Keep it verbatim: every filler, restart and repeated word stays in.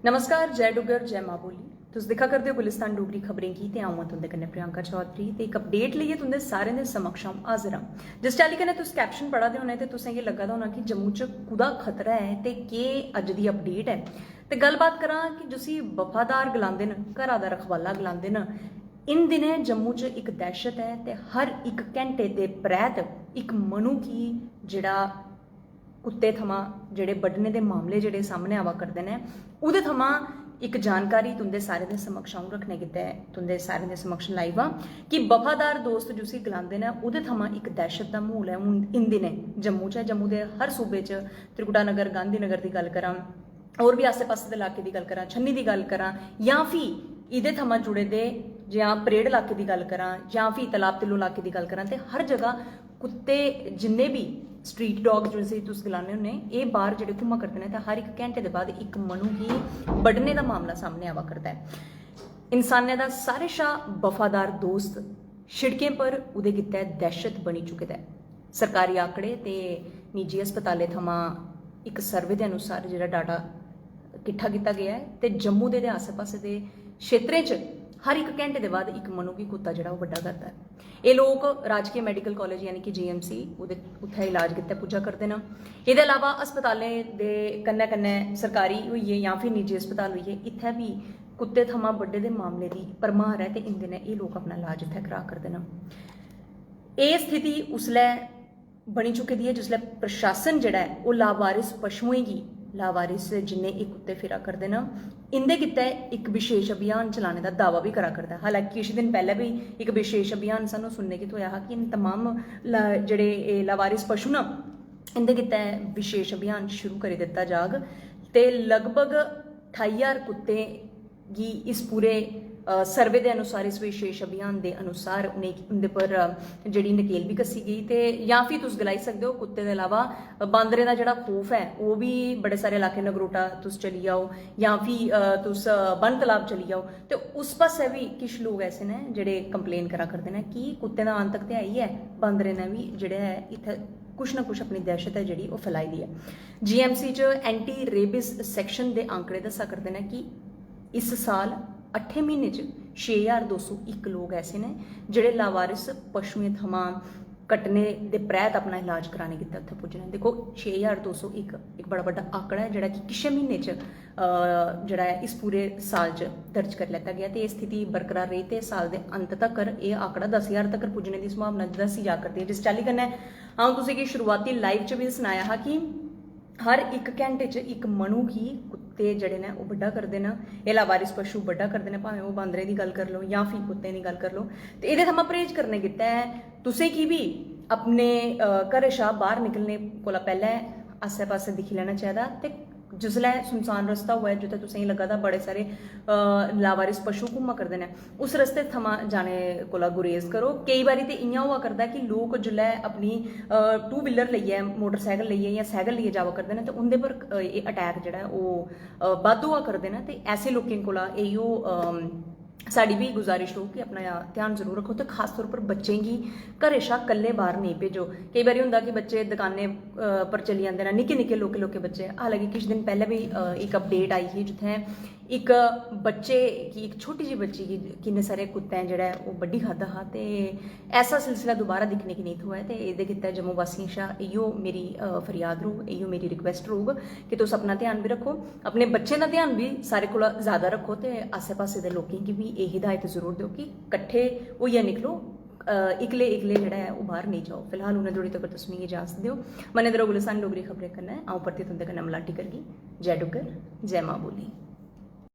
नमस्कार, जय डुग्गर, जय मां बोली। तुस दिक्खा करदे ओ गुलिस्तान डोगरी खबरें गी ते अ'ऊं आं तुं'दे कन्नै प्रियंका चौधरी ते इक अपडेट लेइयै तुं'दे सारें दे समक्ष अ'ऊं हाजर आं। जिस चाल्ली कन्नै तुस कैप्शन पढ़ा दे होने ते तुसें गी लग्गा दा होना कि जम्मू च कुदा खतरा ऐ ते केह् अज्ज दी अपडेट ऐ। ते गल्लबात करां कि जिसी वफादार गलांदे न, घरा दा रखवाला गलांदे न, इन दिनें जम्मू च इक दैह्शत ऐ ते हर इक घैंटे दे परैह्त इक मनु गी जेह्ड़ा कुत्ते थमां जेह्ड़े बड्ढने दे मामले जेह्ड़े सामनै आवा करदे न, ओह्दे थमां इक जानकारी तुं'दे सारें दे समक्ष अ'ऊं रक्खने गितै तुं'दे सारें दे समक्ष लाइव आं कि वफादार दोस्त जुसी गलांदे न, ओह्दे थमां इक दैह्शत दा म्हौल ऐ हून इन दिनें जम्मू च। जम्मू दे हर सूबे च, त्रिकुटा नगर, गांधी नगर दी गल्ल करां, होर बी आस्सै पास्सै दे इलाके दी गल्ल करां, छन्नी दी गल्ल करां, जां फ्ही एह्दे थमां जुड़े दे जां परेड इलाके दी गल्ल करां, जां फ्ही तलाब तिल्लो इलाके दी गल्ल करां, ते हर जगह कुत्ते, जिन्ने बी स्ट्रीट डॉग जिसी तुस गलाने होन्ने, एह् बाहर जेह्ड़े घुम्मा करदे न ते हर इक घैंटे दे बाद इक मनु गी बड्ढने दा मामला सामनै आवा करदा ऐ। इंसानै दा सारें शा वफादार दोस्त शिड़कें पर ओह्दे गित्तै दैह्शत बनी चुके दा ऐ। सरकारी आंकड़े ते निजी अस्पतालें थमां इक सर्वे दे अनुसार जेह्ड़ा डाटा किट्ठा कीता गेआ ऐ ते जम्मू दे, दे आस्सै पास्सै दे क्षेत्रें च हर इक घैंटे दे बाद इक मनु गी कुत्ता जेह्ड़ा ओह् बड्ढा करदा ऐ। एह् लोक राजकीय मैडिकल कालेज यानी कि जीएमसी ओह्दे उत्थै इलाज गित्तै पुज्जा करदे न। एह्दे अलावा अस्पतालें दे कन्नै कन्नै सरकारी होई गे जां फ्ही निजी अस्पताल होई गे, इत्थै बी कुत्ते थमां बड्ढे दे मामले दी भरमार ऐ ते इं'दे नै एह् लोक अपना इलाज इत्थै करा करदे न। एह् स्थिति उसलै बनी चुकी दी ऐ जिसलै प्रशासन जेह्ड़ा ऐ ओह् लावारिस पशुएं गी, लावारिस जिन्ने एह् कुत्ते फिरा करदे न, इं'दे गित्तै इक विशेष अभियान चलाने दा दावा बी करा करदा ऐ। हालांकि किश दिन पैह्लें बी इक विशेष अभियान सानूं सुनने गी थ्होएआ हा कि इन तमाम ला-, जेह्ड़े एह् लावारिस पशु न, इं'दे गित्तै विशेष अभियान शुरू करी दित्ता जाग ते लगभग ठाई ज्हार कुत्ते गी इस पूरे, अ, सर्वे दे अनुसार, इस विशेष अभियान दे अनुसार उ'नेंगी, उं'दे पर, अ, जेह्ड़ी नकेल बी कस्सी गेई। ते जां फ्ही तुस गलाई सकदे ओ, कुत्ते दे अलावा, अ, बांदरें दा जेह्ड़ा खौफ ऐ, ओह् बी बड़े सारे इलाके, नगरोटा तुस चली जाओ जां फ्ही, अ, तुस, अ, बन तलाब चली जाओ, ते उस पास्सै बी किश लोक ऐसे न जेह्ड़े कंप्लेन करा करदे न कि कुत्तें दा अंत ते है ही ऐ, बांदरें ने बी जेह्ड़ा ऐ इत्थै कुछ ना कुछ अपनी दैह्शत ऐ जेह्ड़ी ओह् फैलाई दी ऐ। जीएमसी च एंटी रेबिस सैक्शन दे आंकड़े दस्सा करदे न कि इस साल अट्ठें म्हीनें च छे ज्हार दो सौ इक लोक ऐसे न जेह्ड़े लावारिस पशुएं थमां कट्टने दे परैह्त अपना इलाज कराने गित्तै उत्थै पुज्जे न। देखो, छे ज्हार दो सौ इक इक बड़ा बड्डा आंकड़ा ऐ जेह्ड़ा कि किशे म्हीने च, अ, जेह्ड़ा ऐ इस पूरे साल च दर्ज करी लैता गेआ ते एह् स्थिति बरकरार रेही ते साल दे अंत तक्कर एह् आंकड़ा दस ज्हार तक्कर पुज्जने दी संभावना दस्सी जा करदी ऐ। जिस चाल्ली कन्नै अ'ऊं तुसेंगी शुरुआती लाइव च बी सनाया हा कि हर इक घैंटे च इक मनु गी कुत्ते जेह्ड़े न ओह् बड्ढा करदे न, एह् लावारिस पशु बड्ढा करदे न, भामें ओह् बांदरें दी गल्ल करी लो जां फ्ही कुत्तें दी गल्ल करी लो। ते एह्दे थमां परहेज करने गित्तै तुसें गी बी अपने, अ, घरै शा बाह्र निकलने कोला पैह्लें आस्सै पास्सै दिक्खी लैना चाहिदा ते जिसलै सुनसान रस्ता होऐ जित्थै तुसेंगी लग्गा दा बड़े सारे, अ, लावारिस पशु घुम्मा करदे न, उस रस्ते थमां जाने कोला गुरेज करो। केई बारी ते इ'यां होआ करदा कि लोक जिसलै अपनी, अ, टू व्हीलर लेइयै, मोटरसाइकल लेइयै जां साइकल लेइयै जावा करदे न ते उं'दे पर, अ, एह् अटैक जेह्ड़ा ऐ ओह्, अ, बद्ध होआ करदे न ते ऐसे लोकें कोला इ'यो, अम, साढ़ी बी गुजारिश होग कि अपना ध्यान जरूर रक्खो ते खास तौर पर बच्चें गी घरै शा कल्ले बाह्र नेईं भेजो। केई बारी होंदा कि बच्चे दकानें, अ, पर चली जंदे न, निक्के निक्के लौह्के लौह्के बच्चे। हालांकि किश दिन पैह्लें बी, अ, इक अपडेट आई ही जित्थै इक बच्चे गी, इक छोटी जी बच्ची गी किन्ने सारे कुत्तें जेह्ड़ा ऐ ओह् बड्ढी खाद्धा हा। ते ऐसा सिलसिला दोबारा दिक्खने गी नेईं थ्होऐ ते एह्दे गित्तै जम्मू वासियें शा इ'यो मेरी, अ, फरियाद रौह्ग, इ'यो मेरी रिक्वेस्ट रौह्ग कि तुस अपना ध्यान बी रक्खो, अपने बच्चें दा ध्यान बी सारे कोला ज़्यादा रक्खो ते आस्सै पास्सै दे लोकें गी बी एह् हिदायत जरूर देओ कि कट्ठे होइयै निकलो, अ, इकले, इकले जेह्ड़ा ऐ ओह् बाह्र नेईं जाओ। फिलहाल उ'नें धोड़ी तगर तुस मिगी इजाज़त देओ। बने दे र'वो गुलिस्तान डोगरी खबरें कन्नै। अ'ऊं परतियै तुं'दे कन्नै मलाटी करगी। जय डुग्गर, जय मां बोली।